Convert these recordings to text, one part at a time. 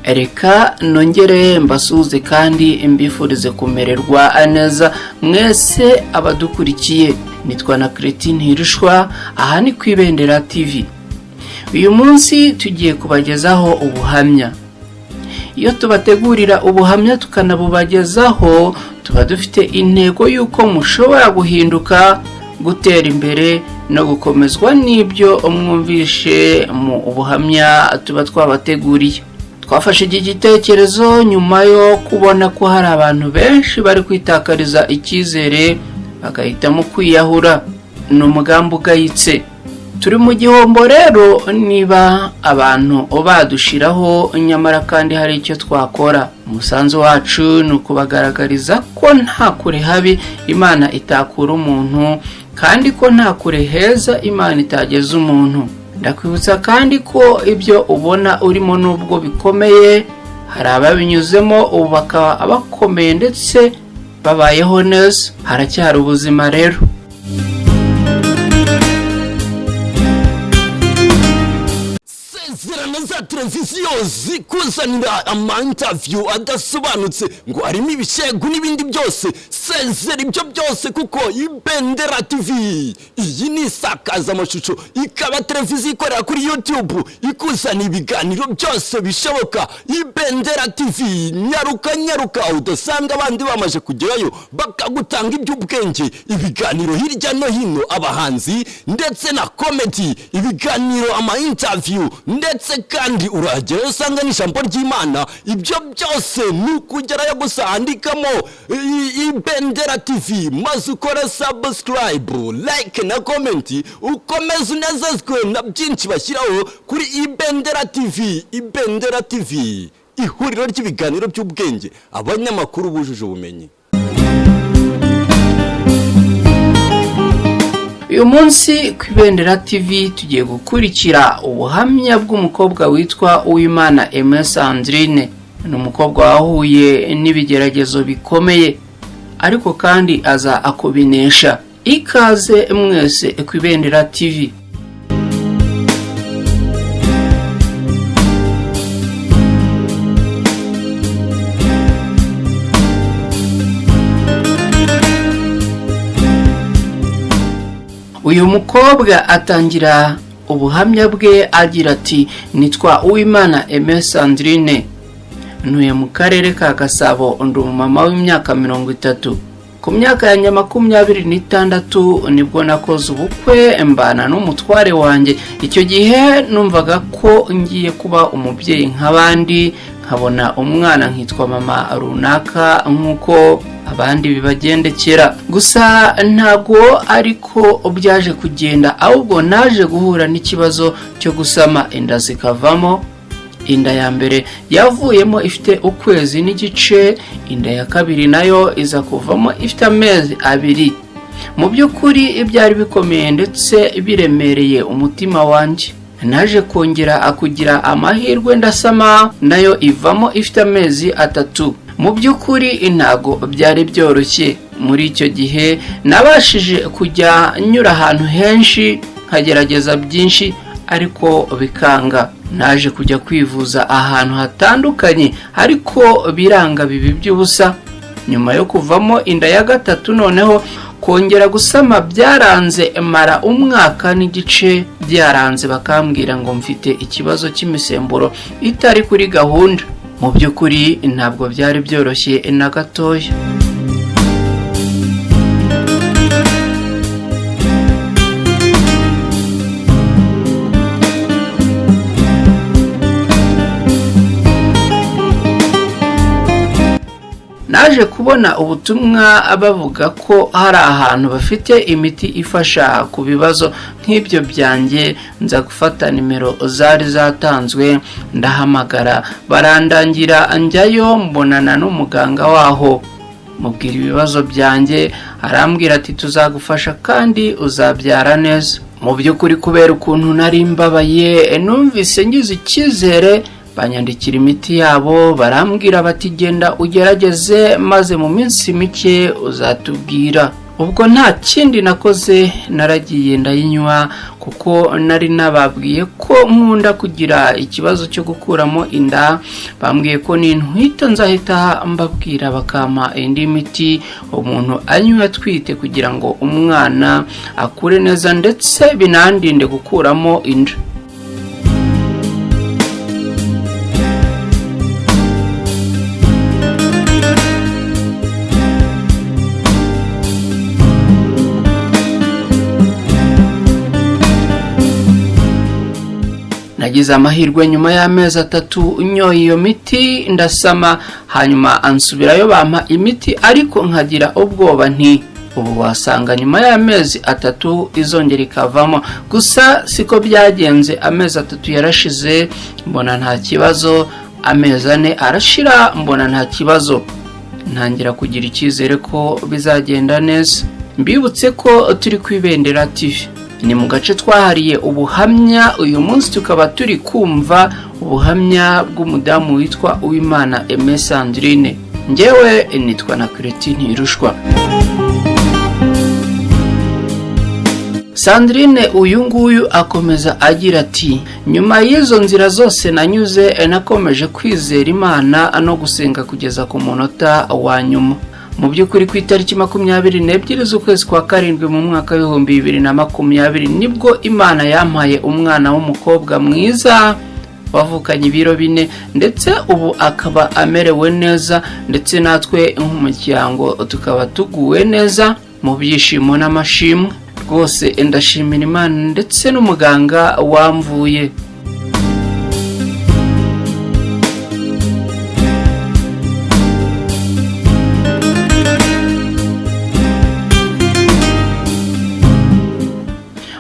Reka nongere mbasuhuze kandi mbifurize kumererwa neza mwese abadukurikiye. Nitwa na Christine Hirushwa, aha ni ku Ibendera TV. Uyu munsi tugiye kubagezaho ubuhamya. Iyo tubategurira ubuhamya tukanabubagezaho, tuba dufite intego y'uko mushobora guhinduka, gutera imbere no gukomezwa n'ibyo mwumvishe mu buhamya tuba twabateguriye. Twafashe iki gitekerezo nyuma yo kubona ko hari abantu benshi bari kwitakariza icyizere bagahitamo kwiyahura. Ni umugambi ugayitse. Turi mu gihombo rero niba abantu badushiraho, nyamara kandi hari icyo twakora. Umusanzu wacu ni ukubagaragariza ko nta kure habi Imana itakura umuntu, kandi ko nta kure heza Imana itageza umuntu. Ndakwibutsa kandi ko ibyo ubona urimo nubwo bikomeye, hari ababinyuzemo ubu bakaba bakomeye ndetse babayeho neza. Haracyari ubuzima rero. Sezerano za televiziyo zikuzanira ama interview adasobanutse ngo harimo ibishegu n'ibindi byose. Sezera ibyo byose, kuko Ibendera TV iyi ni isakazamashusho, ikaba televiziyo ikorera kuri YouTube, ikuzana ibiganiro byose bishoboka. Ibendera TV, nyaruka nyaruka udasanga abandi bamaze kugerayo bakagutanga iby'ubwenge, ibiganiro hirya no hino, abahanzi ndetse na comedy, ibiganiro, ama interview, ndetse kandi urahagera usanga n'ijambo ry'Imana. Ibyo byose ni ukugerayo gusa, andikamo Ibendera TV maze ukore subscribe, like na comment, ukomeze unezezwe na byinshi bashyiraho kuri Ibendera TV. Ibendera TV, ihuriro ry'ibiganiro by'ubwenge, abanyamakuru bujuje ubumenyi. Uyu munsi ku Ibendera TV tugiye gukurikira ubuhamya bw'umukobwa witwa Uwimana Aimée Sandrine. Ni umukobwa wahuye n'ibigeragezo bikomeye, ariko kandi aza akubinesha. Ikaze mwese ku Ibendera TV. Uyu mukobwa atangira ubuhamya bwe agira ati: "Nitwa Uwimana Aimée Sandrine, ntuye mu karere ka Gasabo, ndi umumama w'imyaka 30. Ku myaka yanjye 26 nibwo nakoze ubukwe, mbana n'umutware wanjye. Icyo gihe numvaga ko ngiye kuba umubyeyi nk'abandi, nkabona umwana nkitwa mama runaka nk'uko abandi bibagendekera. Gusa ntabwo ariko byaje kugenda, ahubwo naje guhura n'ikibazo cyo gusama inda zikavamo. Inda ya mbere yavuyemo ifite ukwezi n'igice, inda ya kabiri nayo iza kuvamo ifite amezi 2. Mu by'ukuri byari bikomeye ndetse biremereye umutima wanjye. Naje kongera kugira amahirwe ndasama, nayo ivamo ifite amezi 3. Mu by'ukuri ntago byari byoroshye. Muri icyo gihe nabashije kujya nyura ahantu henshi, nkagerageza byinshi ariko bikanga. Naje kujya kwivuza ahantu hatandukanye ariko biranga, bibi by'ubusa. Nyuma yo kuvamo inda ya gatatu, noneho kongera gusama byaranze, mara umwaka n'igice byaranze, bakambwira ngo mfite ikibazo cy'imisemburo itari kuri gahunda. Mu by'ukuri ntabwo byari byoroshye na gatoya." Naje kubona ubutumwa bavuga ko hari ahantu bafite imiti ifasha ku bibazo nk'ibyo byanjye. Nza gufata nimero zari zatanzwe, ndahamagara, barandangira, njyayo, mbonana n'umuganga waho, mubwira ibibazo byanjye, arambwira ati: "Tuzagufasha kandi uzabyara neza." Mu by'ukuri kubera ukuntu nari mbabaye, numvise ngize icyizere. Banyandikira imiti yabo, barambwira bati: "Genda ugerageze maze mu minsi mike uzatubwira." Ubwo nta kindi nakoze, naragiye ndayinywa, kuko nari nababwiye ko nkunda kugira ikibazo cyo gukuramo inda. Bambwiye ko nintwita nzahita mbabwira, bakampa indi miti umuntu anywa atwite kugira ngo umwana akure neza, ndetse binandinde gukuramo inda. Nagize amahirwe, nyuma y'amezi 3 nyoye iyo miti ndasama, hanyuma ansubirayo bampa imiti, ariko nkagira ubwoba nti ubu wasanga nyuma y'amezi 3 izongera ikavamo. Gusa siko byagenze, amezi 3 yarashize mbona nta kibazo, amezi 4 arashira mbona nta kibazo, ntangira kugira icyizere ko bizagenda neza. Mbibutse ko turi ku Ibendera TV, ni mu gace twahariye ubuhamya. Uyu munsi tukaba turi kumva ubuhamya bw'umudamu witwa Uwimana Aimée Sandrine. Njyewe nitwa na Christine Ntirushwa. Sandrine uyu nguyu akomeza agira ati: "Nyuma y'izo nzira zose nanyuze, nakomeje kwizera Imana no gusenga kugeza ku munota wa nyuma. Mu by'ukuri, ku itariki 22 z'ukwezi kwa karindwi mu mwaka w'2020 nibwo Imana yampaye umwana w'umukobwa mwiza wavukanye ibiro 4, ndetse ubu akaba amerewe neza, ndetse natwe nk'umuryango tukaba tuguwe neza mu byishimo n'amashimwe. Rwose ndashimira Imana ndetse n'umuganga wamvuye."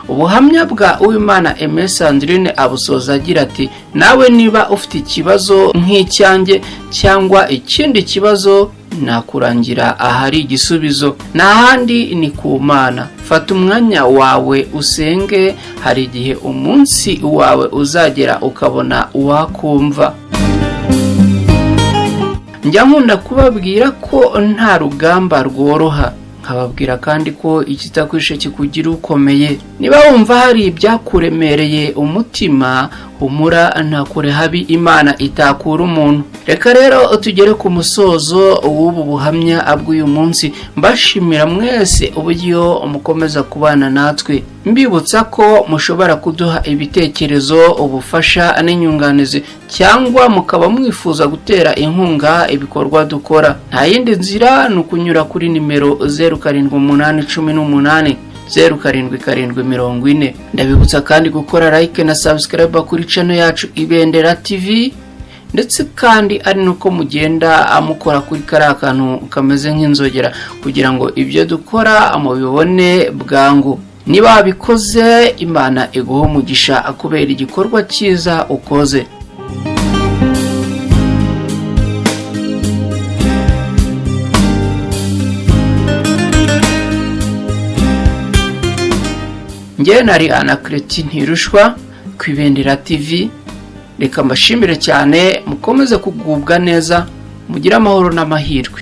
Ubuhamya bwa Uwimana Aimée Sandrine abusoza agira ati: "Nawe niba ufite ikibazo nk'icyanjye cyangwa ikindi kibazo, nakurangira ahari igisubizo. Nta handi, ni ku Mana. Fata umwanya wawe usenge, hari igihe umunsi wawe uzagera ukabona uwakumva. Njya nkunda kubabwira ko nta rugamba rworoha, nkababwira kandi ko ikitakwishe kikugira ukomeye. Niba wumva hari ibyakuremereye umutima, humura, nta kure habi Imana itakura umuntu." Reka rero tugere ku musozo w'ubu buhamya bw'uyu munsi, mbashimira mwese uburyo mukomeza kubana natwe, mbibutsa ko mushobora kuduha ibitekerezo, ubufasha n'inyunganizi, cyangwa mukaba mwifuza gutera inkunga ibikorwa dukora. Nta yindi nzira, ni ukunyura kuri nimero 0781 077 40. Ndabibutsa kandi gukora like na subscribe kuri channel yacu Ibendera TV, ndetse kandi ari nuko mugenda amukora kuri kariya kantu kameze nk'inzogera kugira ngo ibyo dukora mubibone bwangu. Niba wabikoze, Imana iguha umugisha kubera igikorwa cyiza ukoze. Njyewe nari Anaclet Ntirushwa ku Ibendera TV. Reka mbashimire cyane, mukomeze kugubwa neza, mugire amahoro n'amahirwe.